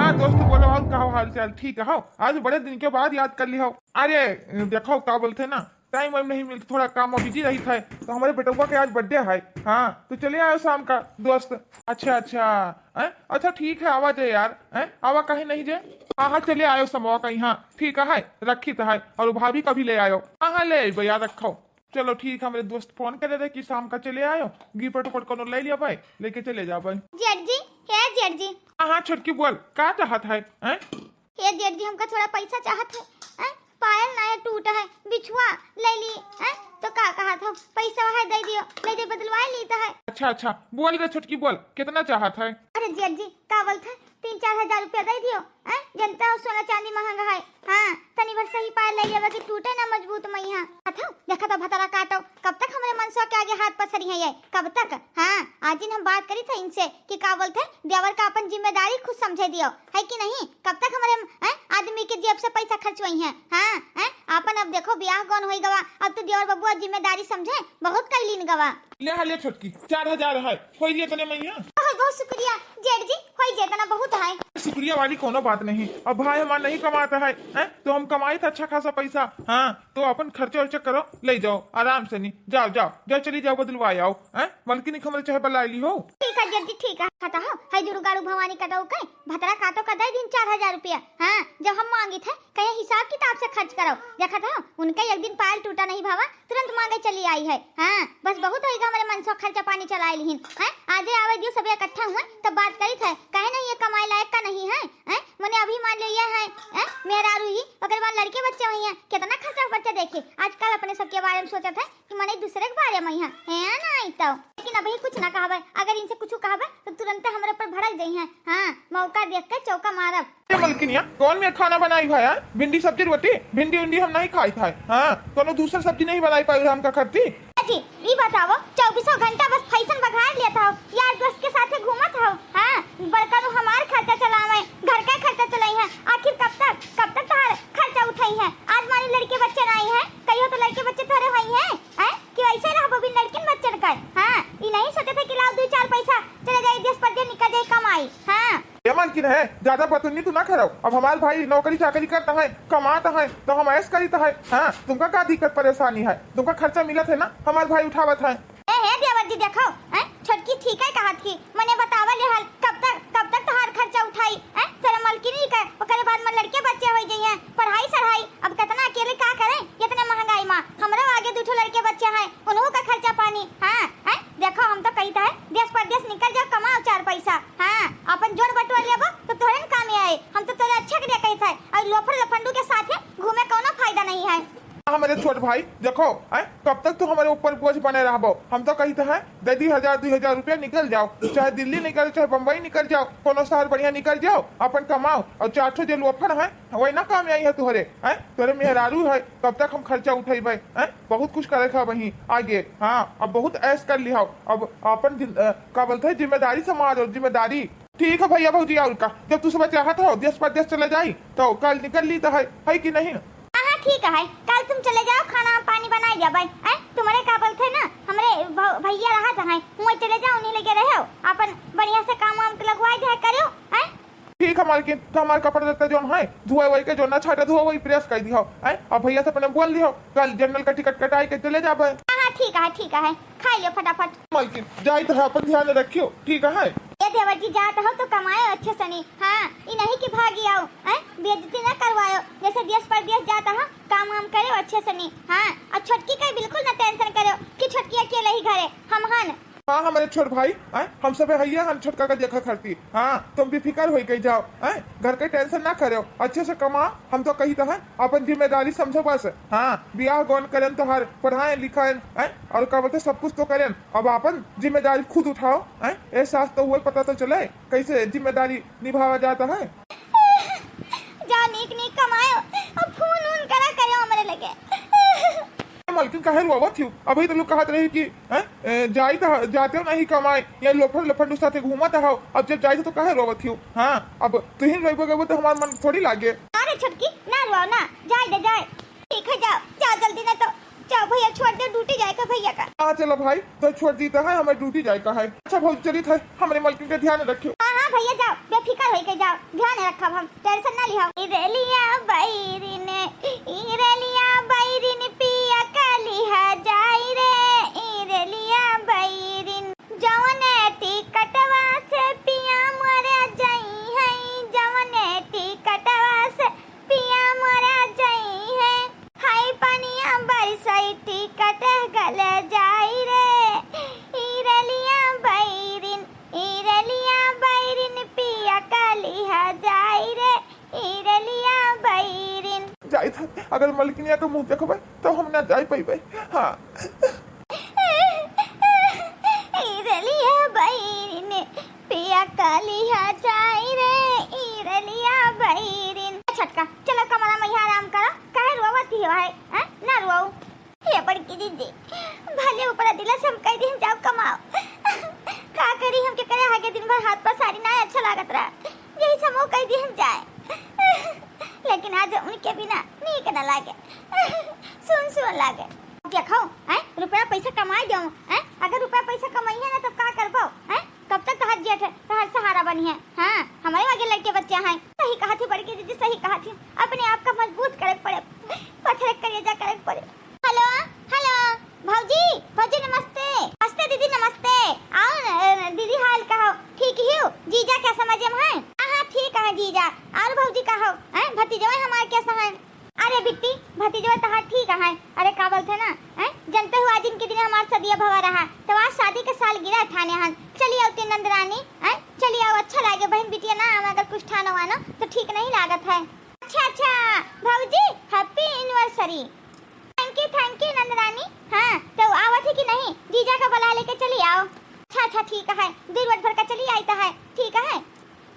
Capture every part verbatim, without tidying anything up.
हाँ दोस्त, बोलो, और का हाल चाल? ठीक हो? आज बड़े दिन के बाद याद कर ली हो। अरे देखो, का बोलते ना, टाइम वाइम नहीं मिलता, थोड़ा काम में बिजी रही था। तो हमारे बेटवा के आज बर्थडे है। हाँ, तो चले आयो शाम का दोस्त। अच्छा अच्छा, हैं? अच्छा ठीक है, आवा जे यार, हैं? आवा कहीं नहीं जे। हाँ हाँ, चले आयो समवा का यहाँ। ठीक है, रखी तो है, और भाभी का भी ले आयो। हाँ हाँ, ले आइबो यार, रखो। चलो ठीक है, मेरे दोस्त फोन करे रहे कि शाम का चले आयो, गिफ्ट उफ्ट कोनो ले लिया भाई, लेके चले जाओ भाई। जेठ जी, हे जेठ जी। हाँ हाँ छोटकी, बोल, का चाहत है, हैं? हे जेठ जी, हमका थोड़ा पैसा चाहत है, हैं? पायल ना है, टूट है, बिछुआ ले ली, हैं? तो का कहत हो, पैसा है दे दियो, ले दे, बदलवाए ली तो है। अच्छा अच्छा, बोल रे छोटकी, बोल, कितना चाहत है? अरे जेठ जी, का बोलत है, तीन चार हजार रुपया दे दियो, हैं? जनता हो, सोना चांदी महंगा है। हाँ, तनी भर सही पायल ले लेबा कि टूटे ना मजबूत मइहाँ। अथो, देखा तो भतरा काटो, कब तक हमरे मनसवा के आगे हाथ पसरी है ये? कब तक? हाँ, आज दिन हम बात करी थे इनसे कि का बोलते, देवर का अपन जिम्मेदारी खुद समझे दियो, है कि नहीं? कब तक हमरे, हैं, आदमी के जेब से पैसा खर्चवाई हैं? हाँ, हैं, आपन अब देखो, ब्याह गौन होई गवा, अब तो देवर बबुआ जिम्मेदारी समझे, बहुत कैलीन गवा। ले हा, ले छोटकी, चार हजार है, होई लिए तने मइहाँ। बहुत बहुत शुक्रिया जेठ जी, होई जे तना बहुत है। शुक्रिया वाली कोनो बात नहीं, अब भाई हमार नहीं कमाता है, हैं? तो हम कमाई था अच्छा खासा पैसा, हाँ, तो अपन खर्चा उर्चा करो, ले जाओ आराम से, नहीं जाओ, जाओ जाओ, चली जाओ, बदलवा आओ, हैं? मलकिनी के हमरे चाहे बला ली हो। ठीक है जेठ जी, ठीक है। खाता हो, है जुड़गाड़ू भवानी कटो के, भतरा काटो का दे दिन चार हजार रुपया, हाँ, जब हम मांगी थे, कहे हिसाब किताब से खर्च करो। देखत हो, उनके एक दिन पायल टूटा नहीं भावा, तुरंत मांगे चली आई है। हाँ, बस बहुत होइगा हमरे मनसवा, खर्चा पानी चलाए लिहिन। हैं? आजे आवे दियो, सबे इकट्ठा हुए, तब बात करी थे। कहे नहीं ये कमाए लायक का नहीं है? हैं? मने अभी मान लो ये है, हैं? मेहरारू ही, ओकरे बाद लड़के बच्चे हुई हैं, कितना खर्चा बर्चा देखे। आजकल अपने सबके बारे में सोचत है कि मने दूसरे के बारे में ही है, है ना? आई तो, लेकिन अभी कुछ ना कहबे, अगर इनसे कुछ कहबे तो तुरंत हमरे ऊपर भड़क जाई हैं। हाँ, मौका देख के चौका मारब। ए मलकिनिया, कौन में खाना बनाई है यार? भिंडी सब्जी रोटी? भिंडी उंडी हम नहीं खाई था। हाँ, कोनो दूसर सब्जी नहीं बनाई पाई हमका खरती? जी, ई बताओ, चउबीसों घंटा बस फैशन बघार लेत हो, यार दोस्त के साथे घूमत हो। हाँ, बड़का नु हमार खर्चा चलावे, घर का खर्चा चलाई है। आखिर कब तक, कब तक तोहार खर्चा उठाई है? आज मानी लड़के बच्चे नहीं है, कहियो तो लड़के बच्चे तोहरे होई हैं, हैं? कि ऐसे रहबो बिन लड़किन बच्चन का? हाँ, ई नहीं सोचे थे कि लाओ दो चार पैसा चले जाए देश परदेश, निकल जाए कमाई। हाँ। ए मलकिन है, ज्यादा बतुन्नी तू ना करो। अब हमार भाई नौकरी चाकरी करता है, कमाता है, तो हम ऐश करीता है। हाँ, तुमका का दिक्कत परेशानी है? तुमका खर्चा मिलत है ना, हमार भाई उठावत है। ए हे देवर जी, देखो, हैं, छोटकी ठीक है कहत की, मने बतावा ले हाल, कब तक, कब तक तोहार खर्चा उठाई, हैं? तेरे मलकिनी का, ओकरे बाद में लड़के बच्चे हो जाइए, पढ़ाई सढ़ाई, अब कितना अकेले का करें इतने महंगाई में? हमरो आगे दू ठो लड़के बच्चे हैं, उन्हों का खर्चा पानी, हाँ, हैं? देखो, हम तो कहित है, देश परदेश निकल जाओ, कमाओ चार पैसा। हाँ, अपन जोड़ बटोर लेबो, तो तोहरे न काम में आए। हम तो तोरे अच्छा के लिए कहित है, और लोफर लफंडू के साथे घूमे कौनो फायदा नहीं है। हमरे छोट भाई, देखो, हैं, कब तक तू हमरे ऊपर बोझ बने रहबो? हम तो कहित है, दे दी हजार, दू हजार रुपया, निकल जाओ, चाहे दिल्ली निकल, चाहे बम्बई निकल जाओ, कौनो शहर बढ़िया निकल जाओ, अपन कमाओ, और चार ठो जे लोफर है, वही ना काम आई है तोहरे, हैं? तोहरे मेहरारू है, कब तक हम खर्चा उठेबे, हैं? बहुत कुछ करे खा वहीं आगे। हाँ, अब बहुत ऐश कर लिहा, अब अपन जिन-, अ, का बोलते हैं, जिम्मेदारी संभालो, जिम्मेदारी। ठीक है भैया भौजी, और का, जब तू सब चाहत हो देश परदेश चले जाई, तो कल निकल ली तो है, है कि नहीं? हाँ हाँ, ठीक है, कल तुम चले जाओ, खाना पानी बनाई जाबे, हैं? तुम्हरे का बोलते हैं ना, हमरे भ-, भैया रहत हैं, वहीं चले जाओ, उन्हीं लगे रहो, अपन बढ़िया से काम वाम लगवाई जाए करो, हैं? ठीक है मालकिन, तो हमार कपड़ा लत्ता जौन है, धोए वोए के जौन ना छाटा धोए वही प्रेस कर दिहो, हैं? अब भैया से अपने बोल दिहो, कल जनरल का टिकट कटाई के चले जाबे। हाँ, हाँ, ठीक है, ठीक है, खाई लियो फटाफट। मालकिन, जाइत है, अपन ध्यान रखियो, ठीक है? ए देवर जी, जात हो तो कमाए अच्छे सनी, हाँ, ई नहीं कि भागी आओ, हैं? बेइज्जती ना करवायो, जैसे देश परदेश जात हो, काम वाम करे अच्छे सनी, हाँ, और छोटकी का बिल्कुल ना टेंशन करो कि छोटकी अकेले ही घरे, हम हन। हाँ, हमरे छोट भाई, आय, हम सबे हइये हन छोटका का देखा खरती। हाँ, तुम बेफिकर होई के जाओ, आय, घर के टेंशन ना करो, अच्छे से कमाओ। हम तो कहित है, अपन जिम्मेदारी समझो बस। हाँ, बियाह गौन करेन तोहार, पढ़ाएन लिखाएन, आय, और का बोलते सब कुछ तो करेन। अब अपन जिम्मेदारी खुद उठाओ, आय, ए सास तो हुए पता तो चले कैसे जिम्मेदारी निभावा जाता है। जा नीक नीक कमायो, अब फोन उन करा करो हमरे लगे। मलकिन काहे रोवत हियो? अभी तो लोग कहत रही कि, हैं, ए, जाई त, जाते हो नहीं कमाए, या लोफर लफंडू साथे घूमत हो, अब जब जाई तो काहे रोवत हियो? हाँ, अब तुहिन रोइबो गबो तो हमार मन थोड़ी लागे। अरे छोटकी, ना रोओ ना, जाए दे जाए। ठीक है, जाओ, जाओ जल्दी, नहीं तो जाओ भैया, छोड़ दे, ड्यूटी जाए का भैया का। हाँ, चलो भाई, तो छोड़ दीता है, हमें ड्यूटी जाए का है। अच्छा भौजी, चलित है, हमरे मलकिन का ध्यान रखियो। हाँ, हाँ भैया, जाओ, बेफिकर होई के जाओ, ध्यान रखब हम, टेंशन ना लिहो। इरलिया बैरिन, इरलिया बैरिन पिया का लिहा जाई रे, इरलिया बैरिन। जवने टिकटवा से पिया मोरे जइहैं, जवने टिकटवा से पिया मोरे जइहैं। हाय पनिया बरसै टिकट गल जाई रे। इरलिया बैरिन, इरलिया बैरिन पिया का लिहा जाई रे। इरलिया बैरिन। जाइत है, अगर मलकिनिया के मुँह देखबै तो हम ना जाई पइबै। हाँ। इरलिया बैरिन पिया का लिहा जाई रे, इरलिया बैरिन। छोटका, चलो कमरा में यहाँ आराम करो, काहे रोवत ही हो है, हैं? ना रोऊ। हे बड़की दीदी, भले ऊपर दिला से हम कह दिहन जाओ कमाओ। का करी, हम के करे आगे दिन भर हाथ पसारी ना अच्छा लागत रहा, यही से हम कह दिहन जाए। लेकिन आज उनके बिना नीक ना लागे, सुन सुन लागे। देखो, हैं, रुपया पैसा कमाई देऊ, हैं, अगर रुपया पैसा कमाई है ना, तब का करबो, हैं? कब तक तहार जेठ, तहार सहारा बनी है? हाँ, हमारे आगे लड़के बच्चे हैं। सही कहा थी बड़की दीदी, सही कहा थी। अपने आप का मजबूत करे के पड़े, पत्थर के करेजा करे के पड़े। हेलो, हेलो, भौजी, भौजी नमस्ते। नमस्ते दीदी, नमस्ते। आओ न, अ, दीदी हाल कहो, ठीक ही हो? जीजा क्या समझ में है? हाँ, हाँ, ठीक है जीजा। और भौजी कहो, हैं, भतीजवा हमार कैसा है? अरे बिट्टी, भतीजवा तहार ठीक है। अरे का बोलत है ना, हैं? जनते हो आज इनके दिन हमार सदिया भवा रहा, तो आज शादी के सालगिरह ठाने हन। चली आओ तीन नंद रानी, हैं? चली आओ, अच्छा लागे बहन बिटिया ना आवे, अगर कुछ ठानो वानो तो ठीक नहीं लागत है। अच्छा, अच्छा, भौजी, happy anniversary। Thank you, thank you नंद रानी। हाँ, तो आवत है कि नहीं? जीजा का बुला लेके चली आओ। अच्छा, अच्छा, ठीक है, दो रोज भर का चली आई तो है, ठीक है।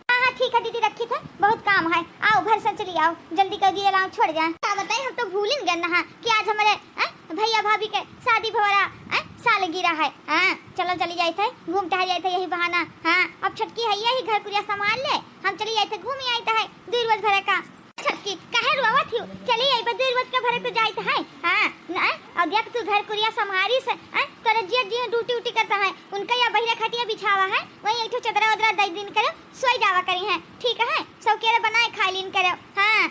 हाँ, हाँ, ठीक है दीदी, रखित है, बहुत काम है। आओ, घर से चली आओ, जल्दी कर दिए, लाओ, छोड़ जाए। का बताई, हम तो भूलिन गए ना कि आज हमारे, हैं, भैया भाभी के शादी भवरा, हैं, सालगिरह है। हाँ, चलो, चली जाइत है, घूम टहर जाइत है यही बहाना। हाँ, अब छोटकी है, यही घर कुरिया संभाल ले, हम चली जाइत है, घूम ही आइत है, दो रोज भर का। छोटकी, काहे रोवत हियो? चली आई, बस दो रोज का भर तो जाइत है। हाँ, ना, और देख तू घर कुरिया संभारी से, हैं, तोरे जिया जी ड्यूटी उटी करता है, उनका या बहिरे खटिया बिछावा है, वहीं एक ठो चदरा उदरा दे दिन करे, सोई जावा करी हैं, ठीक है? सब केरे बनाए खाए लीन करे। हाँ,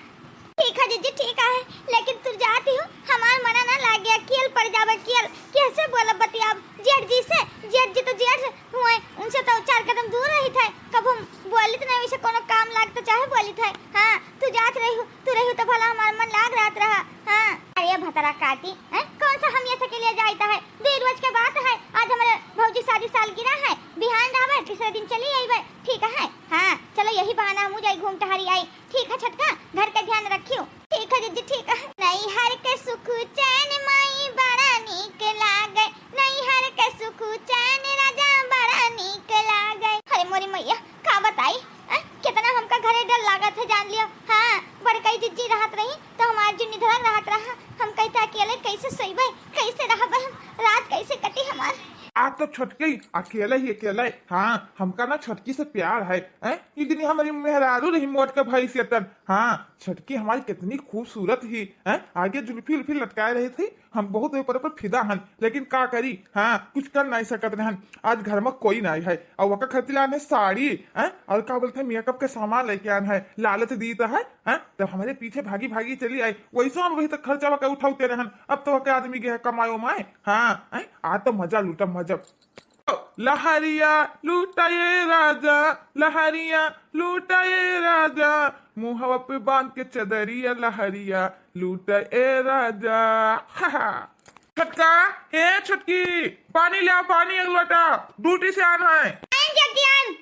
ठीक है जीजी, ठीक है, लेकिन तू जाती हो, हमार मना ना लागे, अकेल पड़ जावे, अकेल कैसे बोलब बतियाब जेठ जी से? जेठ जी तो जेठ हुए, उनसे तो चार कदम दूर रही थे, कब हम बोलित नहीं, वैसे कोनो काम लाग तो चाहे बोलित है। हाँ, तू जात रही हो, तू रही हो तो भला हमार मन लाग रहत रहा। हाँ, अरे भतरा काटी, हैं? कौन सा हम ये सके ले जाइत है? दो रोज के बात है, आज हमारे भौजी शादी सालगिरह है, बिहान रहबे, तीसरे दिन चली अइबे, ठीक है? हाँ, चलो यही बहाना हमहू जाई घूम टहरी आई। ठीक है छोटका, घर के ध्यान रखियो। ठीक है जीजी, ठीक है। नैहर के सुख चैन माई बड़ा नीक लागे, नैहर के सुख चैन राजा बड़ा नीक लागे। अरे मोरी मैया, का बताई, हैं? कितना हमका घरे डर लागत है, जान लियो। हाँ, बड़कई जीजी रहत रही तो हमार जुन्नी धड़क रहत रहा। हम कहते अकेले कैसे सोइबे, कैसे रहबे हम, रात कैसे कटी हमार? आप तो छोटकी अकेले ही अकेले। हाँ, हमका ना छोटकी से प्यार है, हैं? इतनी हमारी मेहरारू रही मोट के भैंस यतन। हाँ, छोटकी हमारी कितनी खूबसूरत ही, हैं? आगे जुल्फी उल्फी लटकाए रही थी, हम बहुत ऊपर ऊपर फिदा हन, लेकिन का करी, हाँ, कुछ कर नहीं सकत रहन। आज घर में कोई नहीं है, और वका खरीद लाने साड़ी, हैं? और का बोलते हैं, मेकअप के सामान लेके आन है, लालच दी तो है, हैं? तब हमारे पीछे भागी भागी चली आई, वैसे हम वही तक खर्चा वका उठाते रहन। अब तो वके आदमी गए कमाए उमाए, हाँ, हैं? आ तो मजा लूटा, मजा। लहरिया लूटा ये राजा, लहरिया लूटा ये राजा, मुहवा पे बांध के चदरिया, लहरिया लूटा ए राजा। छोटका, ए छोटकी, पानी ले आ, पानी एक लोटा, ड्यूटी से आना है। आन जल्दी आन।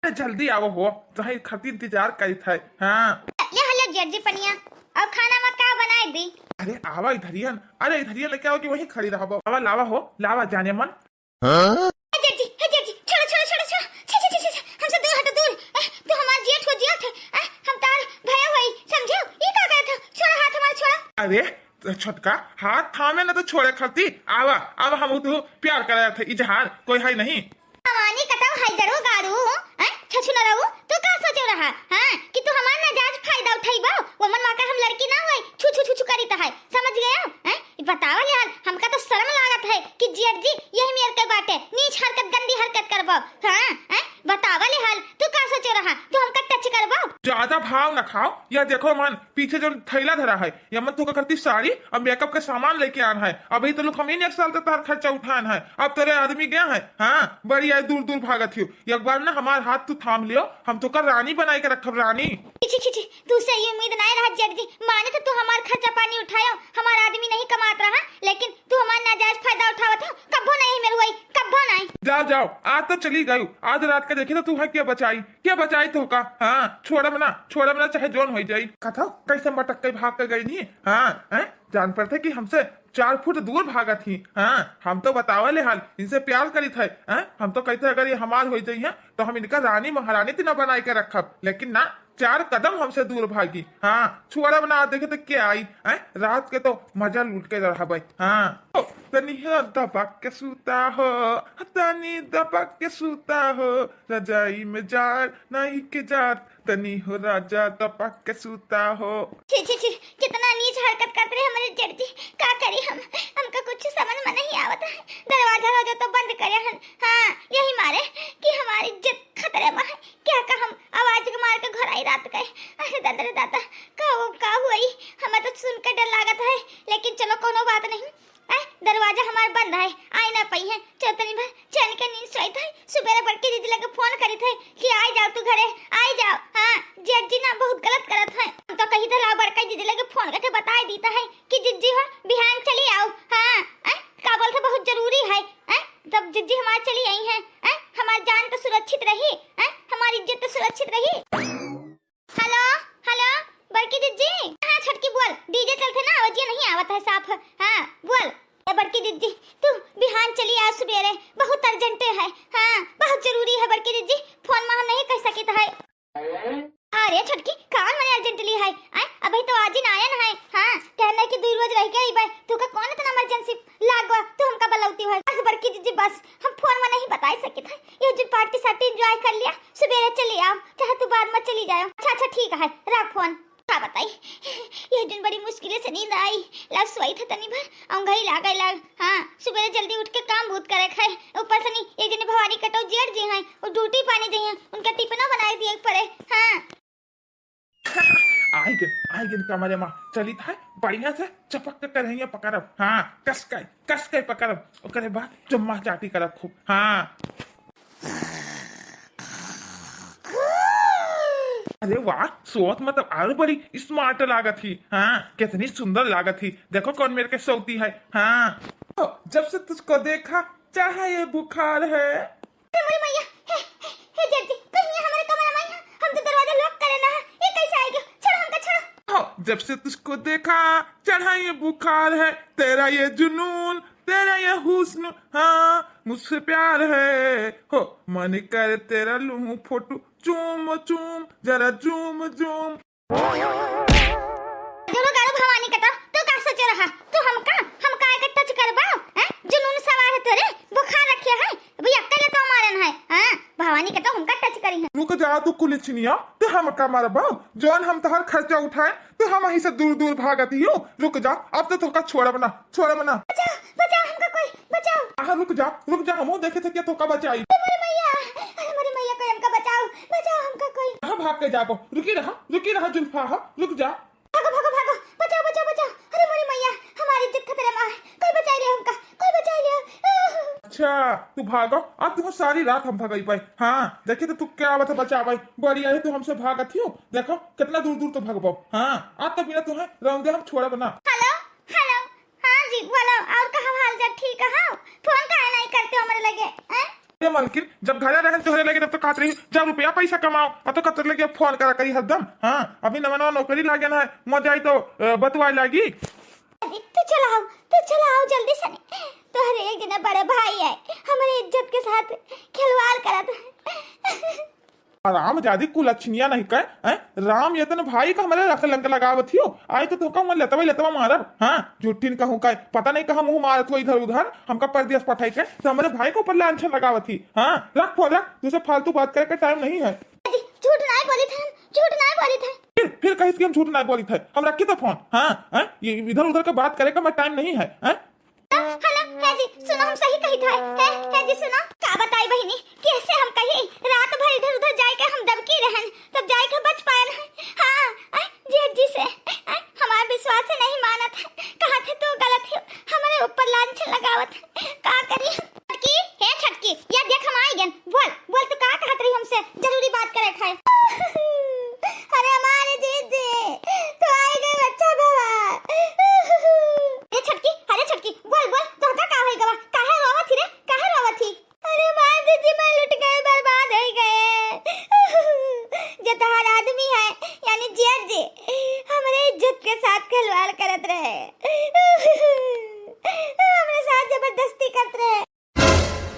अरे जल्दी आओ हो, तोहरे खातिर इंतजार करित है। हाँ। ले हलो जल्दी पनिया, और खाना में का बनाए दी? अरे आवा इधरियन, अरे इधरियन लेके आओ कि वहीं खड़ी रहबो। आवा लावा हो, लावा जाने मन। हाँ? हे जेठ जी, हे जेठ जी, छोड़ो, छोड़ो, छोड़ो, छोड़ो। छी, छी, छी, छी, छी, हमसे दूर हटो, दूर। ए, तू हमार जेठ हो, जेठ है। ए, हम तार भया हुई, समझो? ई का कहत हो? छोड़ो हाथ हमार, छोड़ो। अरे, छोटका, हाथ थामे न तो छोड़े खाती। आवा, आवा, हम तो प्यार कराया था, इजहार कोई है नहीं। भवानी कतौ है दरो गारू, हैं? छछु न रहू, तू का सोचो रहा, हाँ? कि तू हमार नाजायज फायदा उठाइबो? वो मन माका हम लड़की ना हुई, छु, छु, छु, छु करी तो है, समझ गयो? हैं? ई बतावा ले हाल, हमका तो शर्म लागत है कि जेठ जी यही मेर के बाटे, नीच हरकत, गंदी हरकत करबो। हाँ, हैं? बतावा ले हाल, तू का सोचो रहा, तू हमका touch करबो? ज्यादा भाव न खाओ, या देखो मन, पीछे जो थैला धरा है, या मन तोका करती साड़ी और makeup का सामान लेके आन है। अभी तो लोग हम ही एक साल तक तार खर्चा उठान है, अब तेरे आदमी गया है। हाँ, बड़ी आई दूर दूर भागत हियो, एक बार ना हमार हाथ तू थाम लियो, हम तोका रानी बनाई के रखब, रानी। छी, छी, छी, तू से ये उम्मीद नहीं रहा जेठ जी, माने तो तू हमार खर्चा पानी उठायो, हमार आदमी नहीं कमात रहा, लेकिन तू हमार नाजायज फायदा उठावत हो, कब्बो नहीं मेर हुई, कब्बो नहीं। जाओ, जाओ, आज तो चली गई, आज रात का देखी तो तू है क्या बचाई, क्या बचाई तोका? हाँ, छोड़ब ना, छोड़ब ना, चाहे जोन होई जाई। कथो कैसे मटक के भाग के गई नहीं? हाँ, हैं? जान पड़ते कि हमसे चार फुट दूर भागत ही। हाँ, हम तो बतावे ले हाल, इनसे प्यार करी थे। हैं? हम तो कहते अगर ये हमार हो जाई है तो हम इनका रानी महारानी तो ना बनाई के रखब, लेकिन ना, चार कदम हमसे दूर भागी। हाँ, छोड़ब ना, देखे तो क्या आई। हैं? रात के तो मजा लूट के रहबे। हाँ। ओ, तनी हो दबक के सूता हो, तनी दबक के सूता हो, रजाई में जाड़ नहीं के जात, तनी हो राजा दबक के सूता हो। छी, छी, छी, कितना नीच हरकत करत रहे हमारे जेठ जी। का करी हम, हमका कुछ समझ में नहीं आवत है। दरवाजा रोजा तो बंद करे हन। हाँ, यही मारे कि हमारी इज्जत खतरे में है। क्या का हम आवाज के मार के घर आई रात के। अरे दादा रे दादा, का हो, का हुई? हमें तो सुन के डर लागत है, लेकिन चलो कोनो बात नहीं। ऐ, दरवाजा हमार बंद है, आई ना पई है। चल तनी भर चैन के नींद सोई थे, सुबेरे बड़की दीदी लगे फोन करी थे कि आई जाओ तू घरे, आई जाओ। हाँ, जेठ जी ना बहुत गलत करत है। हम तो कही थे लाओ बड़की दीदी लगे फोन करके बताई दीता है कि जिज्जी हो बिहान चली आओ। हाँ, ऐ, का बोल थे बहुत जरूरी है। ऐ, तब जिज्जी हमार चली आई है। ऐ, हमार जान तो सुरक्षित रही, ऐ, हमारी इज्जत तो सुरक्षित रही। हेलो, हेलो, बड़की जिज्जी। हाँ, छोटकी बोल, डीजे चलते ना, आवाजिया नहीं आवत है साफ। हाँ, बोल। ए बड़की जिज्जी, तू बिहान चली आ सुबेरे, बहुत अर्जेंटे है। हाँ, बहुत जरूरी है बड़की जिज्जी, फोन में हम नहीं कह सकित है। अरे छोटकी, कौन मने अर्जेंटली है? आय, अभी तो आज ही ना आयन है। हाँ, कहना कि दो रोज रह के अइबे, तू का कौन इतना इमरजेंसी लागवा, तू हमका बलौती है। बस बड़की जिज्जी, बस, हम फोन में नहीं बताई सकित है। ये जो पार्टी सार्टी एंजॉय कर लिया, सुबेरे चली आओ, चाहे तू बाद में चली जाओ। अच्छा, अच्छा, ठीक है, रख फोन। का बताई, ये दिन बड़ी मुश्किल से नींद आई। ला सोई थे तनी भर, औंघई लागे लाग। हाँ, सुबेरे जल्दी उठ के काम बहुत करे खाए। ऊपर से नहीं, ये दिन भवानी कटो जेठ जी हैं, वो ड्यूटी पानी जी हैं, उनका टिफिनो बनाए दिए पड़े। हाँ। आई गन, आई गन कमरे में। चली था, बढ़िया से चपक के करहिया पकड़ब। हाँ, कस के, कस के पकड़ब। ओकरे बाद चुम्मा चाटी करब खूब। हाँ। अरे वाह, सोत में तो और बड़ी स्मार्ट लागत ही। हाँ, कितनी सुंदर लागत ही। देखो कौन मेरे के सौती है। हाँ। जब से तुझको देखा, चढ़ा ये बुखार है। हे मोरी मैया, हे, हे, हे जेठ जी, कहीं ये हमारे कमरा में आई है? हम तो दरवाजा लॉक करे ना है, ये कैसे आएगी? छोड़ो हमका, छोड़ो। हाँ, जब से तुझको देखा, चढ़ा ये बुखार है, तेरा ये जुनून, तेरा ये हुस्न, हाँ, मुझसे प्यार है। हो, मन करे तेरा लूं फोटो, चूम, चूम, जरा झूम, झूम। जोड़ो गाड़ो भवानी कटा, तू का सोचे रहा? तू हमका, हमका एक टच करबा? हैं? जुनून सवार है तोरे, बुखार रखे है, अभी अक्कल तो मारन है। हाँ, भवानी कटा हमका टच करी है। रुक जा तू कुलछिनिया, तू हमका मारबा? जौन हम तोहर खर्चा उठाए, तू हम वहीं से दूर दूर भागत ही हो। रुक जा, अब तो तोका छोड़ब ना, छोड़ब ना। बचाओ, बचाओ हमका कोई, बचाओ। आहा, रुक जा, रुक जा, हमहू देखे थे क्या तोका बचाई। अरे मोरी मैया, अरे मोरी मैया, कोई हमका बचाओ, बचाओ हमका कोई। कहाँ भाग के जाबो? रुकी रहा, रुकी रहा जुल्फा, हा, रुक जा। भागो, भागो, भागो, बचाओ, बचाओ, बचाओ। अरे मोरी मैया, हमारी इज्जत खतरे में है। कोई बचाई ले हमका, कोई बचाई ले। आह। अच्छा, तू भागो, अब तुम सारी रात हम भगई पाई। हाँ, देखी तो तू क्या आवत है बचावे। बड़ी आई तू हमसे भागत ही हो। देखो, कितना दूर दूर तो भगबो। हाँ, आज तो बिना तुम्हें रौंदे हम छोड़ब ना। हेलो, हेलो, हाँ जी, बोलो, और का हाल चाल, ठीक है? फोन काहे नहीं करते हो मेरे लगे, हैं? अरे मलकिन, जब घरे रहन तोहरे लगे तब तो कहत रही, "जा रुपया पैसा कमाओ," अब तो कहत लगे फोन करा करी हरदम। हाँ, अभी नवा नवा नौकरी लागे ना है, मजा आई तो, अ, बतुआए लागी। अरे, तू चलाओ, तू चलाओ जल्दी से। तोहरे एक जना बड़े भाई है, हमारे इज्जत के साथ खिलवाड़ करत है। हरामजादी कुलछिनिया नहीं कहे, हैं? राम यतन भाई का हमरे रख लंक लगावत हियो, आई तो तोका मन लतवा लतवा मारब, हाँ? झूठिन कहूँ का, पता नहीं कहाँ मुँह मारत हो इधर उधर, हमका परदेस पठाई के, तो हमरे भाई के ऊपर लांछन लगावत ही, हाँ? रख फोन रख, तुझसे फालतू बात करे के टाइम नहीं है। झूठ नाहीं बोलित है, हम झूठ नाहीं बोलित है। फिर, फिर कहित कि हम झूठ नाहीं बोलित है। हम रखित है फोन। हाँ, हाँ, ये इधर उधर का बात करे का मैं टाइम नहीं है। हाँ? हेलो, हे जी, सुनो, हम सही कहित है। हे, हे जी, सुनो, का बताई बहिनी, कैसे हम कही, रात भर इधर उधर जाए के हम दबकी रहन, तब जाए के बच पाएन है। हाँ, आय, जेठ जी से, आय, हमार विश्वास ही नहीं मानत है, कहत है तू गलत हो, हमरे ऊपर लांछन लगावत है, का करी? छोटकी, हे छोटकी, या देख हम आई गन, बोल, बोल, तू का कहत रही हमसे, जरूरी बात करे खाए। अरे हमारे जीजी, तू आई गए, अच्छा भवा। अरे छोटकी, अरे छोटकी, बोल, बोल, तोहका का होई गवा? काहे रोवत ही रे? काहे रोवत ही? अरे हमारे जीजी, मैं लुट गए, बर्बाद हो गए। जे तोहार आदमी है, यानी जेठ जी, हमरे इज्जत के साथ खिलवाड़ करत रहे, हमरे साथ जबरदस्ती करत रहे।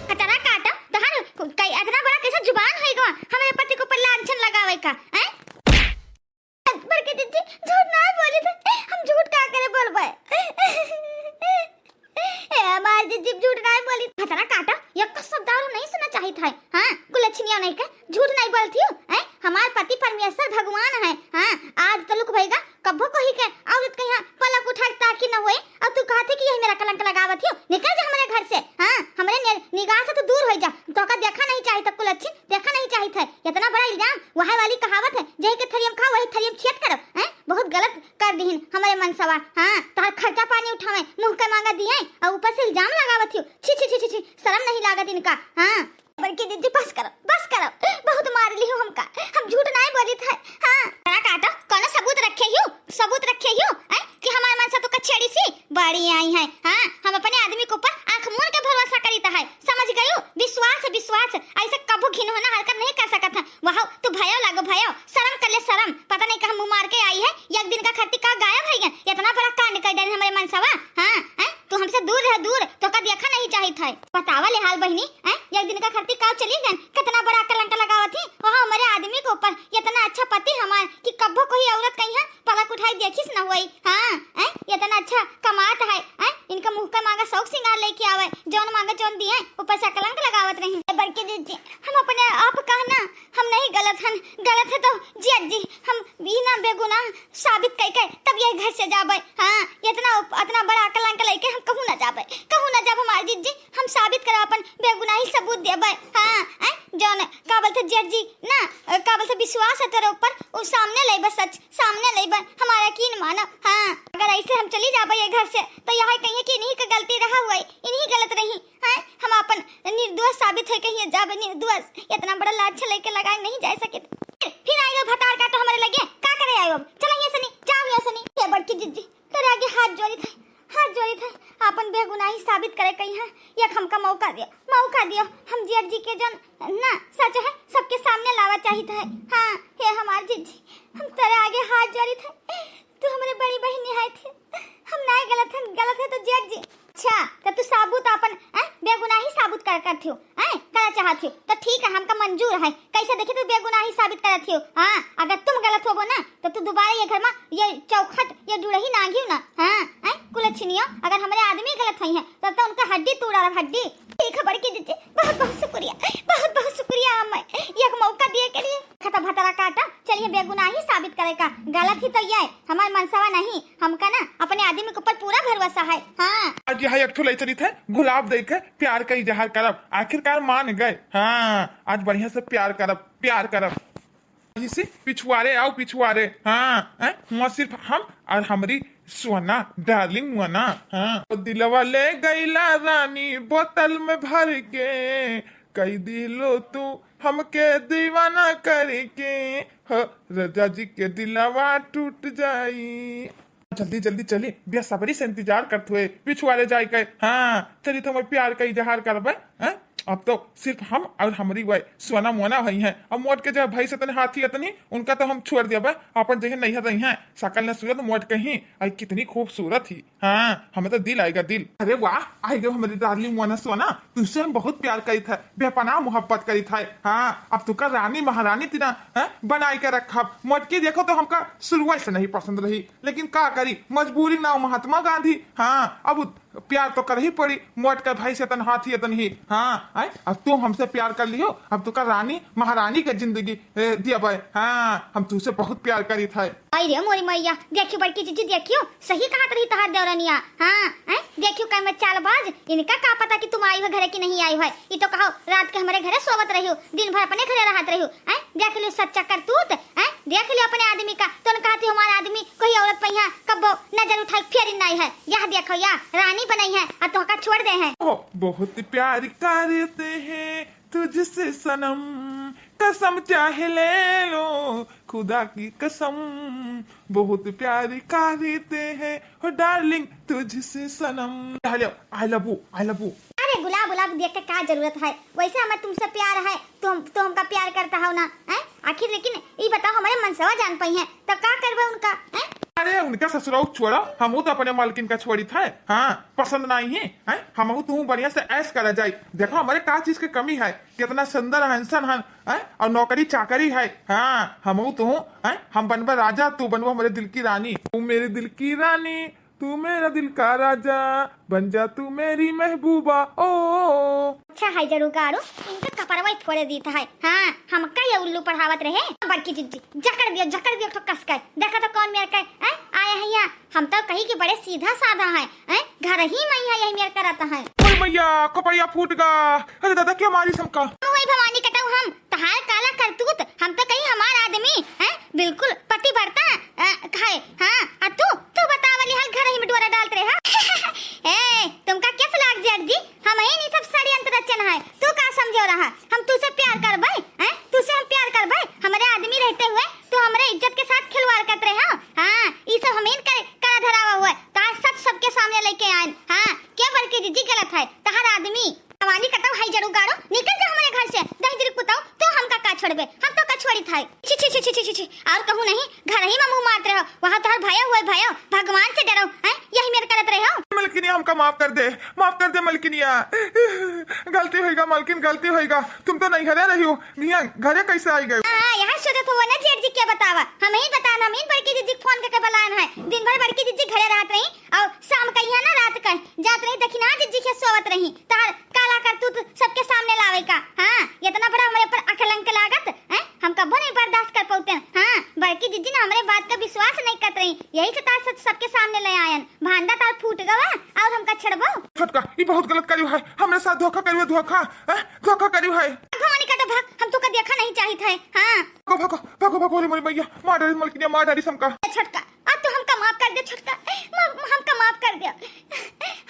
कतरा काटा, तोहार कई इतना बड़ा कैसा जुबान होई गवा, हमरे पति के ऊपर लांछन लगावे का, हैं? बड़की जीजी, झूठ ना बोली थे, हम झूठ का करे बोलबे? ए, हमार जीजी झूठ ना बोली। कतरा काटा, ये कसम दारू नहीं सुना चाहित है, हाँ? कुलछनिया नहीं के, झूठ नहीं बोलती हूँ, हैं? हमार पति परमेश्वर भगवान है, हाँ? आज तलुक भईगा, कब्बो कोही के औरत के यहाँ पलक उठा के ताकी न होए, और तू कहत है कि यही मेरा कलंक लगावत हो, निकल जा हमरे घर से, हाँ, हमरे नि-, निगाह से तू दूर हो जा, तोहका देखा नहीं चाहित कुलच्छिन, देखा नहीं चाहित है, इतना बड़ा इल्जाम, वह वाली कहावत है, जही के थरियम खा वही थरियम छियत करब, हैं, बहुत गलत कर दिहिन हमरे मनसवा, हाँ, तोहर खर्चा पानी उठावे, मुँह के मांगा दिए, और ऊपर से इल्जाम लगावत हो, छी, छी, छी, छी, छी, शर्म नहीं लागत इनका, हाँ। बड़की दीदी, बस करो, बस करो, बहुत मार लिहू हमका, हम झूठ नाहीं बोलित है। हाँ, करा काटो, कौनो सबूत रखे हियो, सबूत रखे हियो, हैं, कि हमार मनसा तो कछेड़ी सी बड़ी आई है। हाँ, हम अपने आदमी के ऊपर आँख मूंद के भरोसा करित है, समझ गयो? विश्वास, विश्वास, ऐसे कबो घिनौना हरकत नहीं कर सकत है। वह तू भयो लागो, भयो, शर्म कर ले, शर्म, पता नहीं कहाँ मुँह मार के आई है, एक दिन का खर्ती का गायब है गन, इतना बड़ा कांड कर डरे हमरे मनसवा। हाँ, हैं, तू हमसे दूर रह, दूर, तोका देखा नहीं चाहित है। बतावा ले हाल बहिनी, हैं? एक दिन का खर्ती काव चली गन, कितना बड़ा कलंक लगावत ही, वहाँ हमारे आदमी के ऊपर, इतना अच्छा पति हमार कि कब्बो कोई औरत कहीं है, पलक उठाई देखिस न होई, हाँ, हैं? इतना अच्छा कमात है, हैं? इनका मुँह का मांगा शौक सिंगार लेके आवे, जौन मांगा जौन दिए, ऊपर से कलंक लगावत रही। ए बड़की दीदी, हम अपने आप कहना, हम नहीं गलत हन, गलत है तो जेठ जी, हम बिना बेगुनाह साबित कई के तब यही घर से जाबे। हाँ, इतना उप-, इतना बड़ा कलंक लेके हम कहूँ ना जाबे, कहूँ ना जाबे हमार जीजी, हम साबित करब अपन बेगुनाही सबूत देबे। हाँ, हैं, जौन का बोलते जेठ जी ना, अ, का बोलते विश्वास है तेरे ऊपर, वो सामने लेबे सच, सामने लेबे, हमारा यकीन मानो। हाँ, अगर ऐसे हम चली जाबे ये घर से तो यह कहिए कि इन्हीं की गलती रहा हुआ है, इन्हीं गलत रही। हैं, हम अपन निर्दोष साबित है कहिए जाबे निर्दोष, इतना बड़ा लांछन लेके लगाए नहीं जा सके। फिर आएगा भतार काटो हमारे लगे, का करे आयो अब? चला यहाँ से नहीं, जाओ यहाँ से नहीं। हे बड़की जीजी, तेरे आगे हाथ जोड़ी थे, हाथ जोड़ी थे, अपन बेगुनाही साबित करे कहीं है, एक हमका मौका दियो, मौका दियो, हम जेठ जी के जौन ना सच है सबके सामने लावा चाहित है। हाँ, हे हमार जीजी, हम तेरे आगे हाथ जोड़ी थे, तू हमारे बड़ी बहन निहाय थे, हम नाय गलत हन, गलत है तो जेठ जी। अच्छा, तो तू साबुत अपन, हैं, बेगुनाही साबुत कर, करत हो, हैं, करा चाहत हो, तो ठीक है, हमका मंजूर है। कैसे देखी तू बेगुनाही साबित करत हो? हाँ, अगर तुम गलत होबो ना, तो तू दोबारा ये घर में ये चौखट, ये जुड़ही नांघियो ना। हाँ, हैं, कुलछिनियो, अगर हमारे आदमी गलत होई हैं, तब तो उनका हड्डी तोड़ डालब, हड्डी। ठीक है बड़की जीजी, बहुत बहुत शुक्रिया, बहुत बहुत शुक्रिया, हमें एक मौका दिए के लिए। खता भतरा काटा, चलिए बेगुनाही साबित करे का, गलत ही तो ये है, हमार मनसवा नहीं, हमका ना अपने आदमी के ऊपर पूरा भरोसा है। हाँ। आज यहाँ एक ठो लइचरित है, गुलाब दे के प्यार का इजहार करब, आखिरकार मान गए। हाँ, आज बढ़िया से प्यार करब, प्यार करब। इसे पिछुआरे आओ, पिछुआरे। हाँ, हैं? हुआ सिर्फ हम और हमारी सोना, डार्लिंग मोना। हाँ। ओ दिलवा ले गईला रानी बोतल में भर के, कई दिलो तू हमके दीवाना करके, हो, राजा जी के दिलवा टूट जाई। जल्दी जल्दी चली, बेसब्री से इंतजार करत हुए पिछुआरे जाए के। हाँ, चली तो मैं प्यार का इजहार करबे। हैं? अब तो सिर्फ हम और हमरी वह सोना मोना भई हैं। अब मोट के जगह भई से तने हाथी अतनी, उनका तो हम छोड़ देबे, अपन जगह नहीं रही हैं। सकल न सूरत मोट के ही, आई कितनी खूबसूरत ही। हाँ, हमें तो दिल आएगा, दिल। अरे वाह, आई गयो हमारी डार्लिंग मोना सोना, तुझसे हम बहुत प्यार करी था, बेपनाह मोहब्बत करी था। हाँ, अब तुका रानी महारानी तिना, हैं, बनाई के रखब। मोटकी देखो तो हमका शुरुआत से नहीं पसंद रही, लेकिन का करी, मजबूरी नाव महात्मा गांधी। हाँ, अब उ-, प्यार तो करही पड़ी, मोट के भाई से तन हाथ ही तन ही। हाँ, आय, अब तू हमसे प्यार कर लियो, अब तुका रानी महारानी के जिंदगी, ए, दिया भाई। हाँ, हम तुझसे बहुत प्यार करी था। आई रे मोरी मैया, देखियो बड़की जिज्जी, देखियो, सही कहत रही तहार देवरनिया। हाँ, आय, देखियो कै में चालबाज, इनका का पता कि तुम आई हो घरे कि नहीं आई हो। ई तो कहो रात के हमरे घरे सोवत रहियो, दिन भर अपने घरे रहत रहियो। आय, देख लियो सच्चा करतूत, आय, देख लियो अपने आदमी का। तो न कहती हमारा आदमी कोई औरत पे यहाँ कब्बो नजर उठाए फेरी नहीं है। यह देखो या रानी बनाई है और तोहका छोड़ दे हैं। ओ, बहुत प्यार करते हैं तुझसे सनम, कसम चाहे ले लो खुदा की कसम, बहुत प्यार करते हैं हो डार्लिंग तुझसे सनम। Hello, I love you, I love you। अरे गुलाब गुलाब देख के का जरूरत है, वैसे हमें तुमसे प्यार है, तुम तो हमका प्यार करता हो ना, हैं? आखिर लेकिन ई बताओ हमारे मनसवा जान पाई हैं तो का करबे उनका, हैं? अरे उनका ससुराल छोड़ा, हमहू तो अपने मालकिन का छोड़ी था। हाँ, पसंद नहीं है, हैं? हमहू तू बढ़िया से ऐश करा जाए। देखो हमारे का चीज के कमी है, कितना सुंदर हैंडसम हन, हैं? और नौकरी चाकरी है। हाँ, हमहू तू, हैं? हम बनबा राजा, तू बनबा हमारे दिल की रानी। तू मेरे दिल की रानी, तू मेरा दिल का राजा, बन जा तू मेरी महबूबा। ओ, अच्छा है जरूर गाड़ू, इनका कपरवा ही फोड़े दीत है। हाँ, हमका ये उल्लू पढ़ावत रहे। बड़की जिज्जी, जकड़ दियो, जकड़ दियो तो कस के। देखा तो कौन मेर के, हैं? आए हैं यहाँ। हम तो कही कि बड़े सीधा साधा है, हैं? घर ही में यहाँ यही मेर करत है। ओए मैया, कपड़िया फूट गा। अरे दादा, क्या मारी हमका? ओ वही भवानी कटाऊ हम, तहार काला करतूत, हम तो कही हमार आदमी, हैं? बिल्कुल पतिव्रता, अ, है। हाँ, आ तू, तू बतावली हाल घर ही में डोरा डालत रहे, हाँ? ए, तुमका कैसे लाग जेठ जी? हम ही नहीं सब षड्यंत्र रचन है, तू का समझो रहा? हम तुझसे प्यार करबे, हैं? तुझसे हम प्यार करबे? हमारे आदमी रहते हुए तू हमारे इज्जत के साथ खिलवाड़ करत रहे हो। हाँ, ई सब हम ही करे, करा धरावा हुआ। तार सच सबके सामने लेके आए। हाँ, क्या बड़की जिज्जी गलत है? तहार आदमी भवानी कटाऊ है जरूर गाड़ो, निकल जा हमारे घर से। दहिजरी पुताऊ, तू हमका का छोड़बे? हम तो का छोड़ी था। छी, छी, छी, छी, छी, छी, छी। और कहूँ नहीं, घर ही में मुँह मारत रहो। वहाँ तोहर भयो हुए भयो, भगवान से डरो, हैं? यही मेर करत रहे हो। मलकिनिया, हमका माफ कर दे, माफ कर दे मलकिनिया। गलती होइगा मलकिन, गलती होइगा। तुम तो नहीं घरे रही हो, यहाँ घरे कैसे आई गए? हाँ, यहाँ सोचत हुआ ना जेठ जी क्या बतावा। हम ही बतान, हम ही बड़की जिज्जी फोन करके बुलान है। दिन भर बड़की जिज्जी घरे रहत रही और शाम का यहाँ ना रात का जात रही, दखिना जिज्जी के सोवत रही। तार काला करतूत सबके सामने लावे का। हाँ, इतना बड़ा हमरे ऊपर अकलंक लागत, हैं? हम कबो नहीं बर्दाश्त कर पौते। हाँ, बड़की जिज्जी ना हमरे बात का विश्वास नहीं करत रही, यही से तार सच सबके सामने ले आयन। भांडा तार फूट गवा और हमका छेड़बो। छोटका, ई बहुत गलत करियो है, हमरे साथ धोखा करियो, धोखा, हैं? धोखा करियो है। भवानी कटाऊ भाग, हम तोका देखा नहीं चाहित है। हाँ। भागो, भागो, भागो, भागो, अरे मोरी मैया, मार डारी मलकिनिया, मार डारी हमका। ए छोटका, अब तो हमका माफ कर दे छोटका, मा-, हमका माफ कर दे।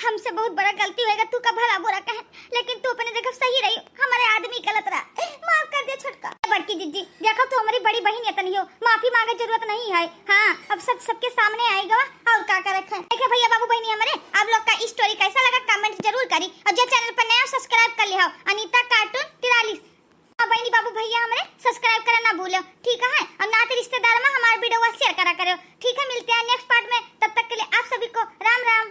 हमसे बहुत बड़ा गलती होएगा, तू का भला बुरा कहे, लेकिन तू अपने जगह सही रही, हमारे आदमी गलत रहा, माफ कर दे छोटका। बड़की जिज्जी, देखो तू हमारी बड़ी बहन यतनी हो, माफी मांगे जरूरत नहीं है। हाँ, अब सच सबके सामने आएगा और का करे है। देखे भैया बाबू बहनी हमारे, आप लोग का story कैसा लगा comment जरूर करी और जो channel पर नया subscribe कर लिया हो अनीता cartoon तिरालीस। हाँ बहनी बाबू भैया हमारे subscribe करना ना भूलो, ठीक है? और नाते रिश्तेदार में हमारे video share करा करो, ठीक है? मिलते हैं next part में, तब तक के लिए आप सभी को राम राम।